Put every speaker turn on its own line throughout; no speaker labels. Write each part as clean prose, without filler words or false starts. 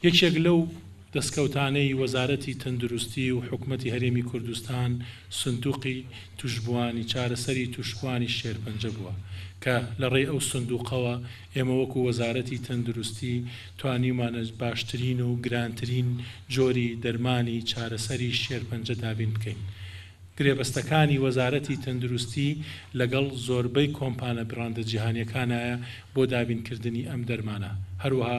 یەکێک لەو دەستکەوتانەی وەزارەتی تەندروستی و حکومەتی هەرێمی کوردستان سندوقی توشبووانی چارەسەری توشبووانی شێرپەنجە بووە کە لە ڕێی ئەو سندوقەوە ئێمە وەکو وەزارەتی تەندروستی توانیومانە باشترین و گرانترین جۆری دەرمانی چارەسەری شێرپەنجە دابین بکەین. گرێبەستەکانی وەزارەتی تەندروستی لەگەڵ زۆربەی کۆمپانە بڕاندە جیهانیەکانایە بۆ دابینکردنی ئەم دەرمانە، هەروەها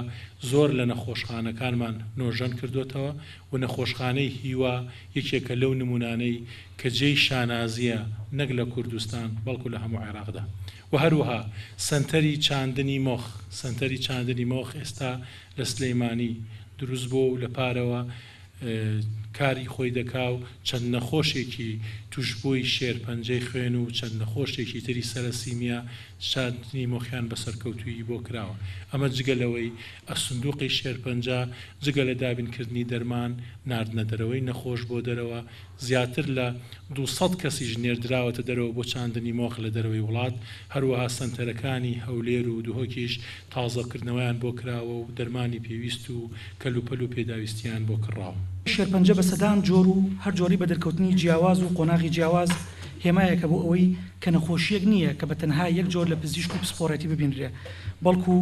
زۆر لە نەخۆشخانەکانمان نۆژەن کردۆتەوە و نەخۆشخانەی هیوا یەکێکە لەو نمونانەی کە جێی شانازیە نەک لە کوردستان بەڵکو لە هەموو عێراقدا و هەروەها سەنتەری چاندنی مۆخ سەنتەری چاندنی مۆخ ئێستا لە سلیمانی دروست بووە و لە پارەوە کاری خۆی دەکا و چەند نەخۆشێکی توشبووی شێرپەنجەی خوێن و چەند نەخۆشێکی تری سەلەسیمیا چاندنی مۆخیان بە سەرکەوتوویی بۆ کراوە. ئەمە جگە لەوەی سندوقی شێرپەنجە جگە لە دابینکردنی دەرمان، ناردنە دەرەوەی نەخۆش بۆ دەرەوە، زیاتر لە 200 کەسیش نێردراوەتە دەرەوە بۆ چاندنی مۆخ لە دەرەوەی وڵات، هەروەها سەنتەرەکانی هەولێر و دهۆکیش تازەکردنەوەیان بۆ کراوە و دەرمانی پێویست و کەلوپەل و پێداویستییان بۆ کڕاوە.
شێرپەنجە بە سەدان جۆر و هەر جۆرەی بە دەرکەوتنی جیاواز و قۆناغی جیاواز هێمایەکە بۆ ئەوەی کە نەخۆشییەک نییە کە بە تەنها یەک جۆر لە پزیشک و پسپۆڕێتی ببینرێ بەڵکو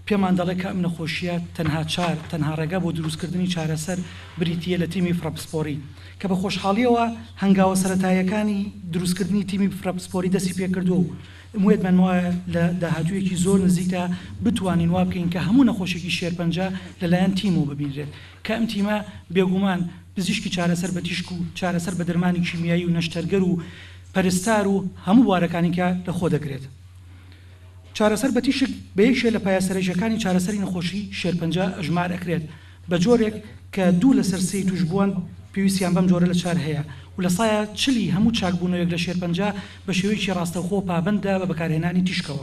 پێمان دەڵێ کە ئەم نەخۆشییە تەنها چار تەنها ڕێگا بۆ دروستکردنی چارەسەر بریتییە لە تیمی فرەپسپۆری کە بە خۆشحاڵییەوە هەنگاوە سەرەتاییەکانی دروستکردنی تیمی فرەپسپۆری دەستی پێکردووە و ئومێدمان وایە لە داهاتوویەکی زۆر نزیکدا بتوانین وا بکەین کە هەموو نەخۆشێکی شێرپەنجە لەلایەن تیمەوە ببینرێت کە ئەم تیمە بێگومان پزیشکی چارەسەر بە تیشک و چارەسەر بە دەرمانی کیمیایی و نەشتەرگەر و پەرستار و هەموو بوارەکانی کە لەخۆ دەگرێت. چارەسەر بە تیشک بە یەکێ لە پایە سەرەکیەکانی چارەسەری نەخۆشی شێرپەنجە ئەژمار ئەکرێت بە جۆرێک کە دوو لەسەر سێی توشبووان پێویستیان بەم جۆرە لە چار هەیە و لە سایە چلی هەموو چاکبوونەوەیەک لە شێرپەنجە بە شێوەیەکی ڕاستەوخۆ پابەندە بە بەکارهێنانی تیشکەوە.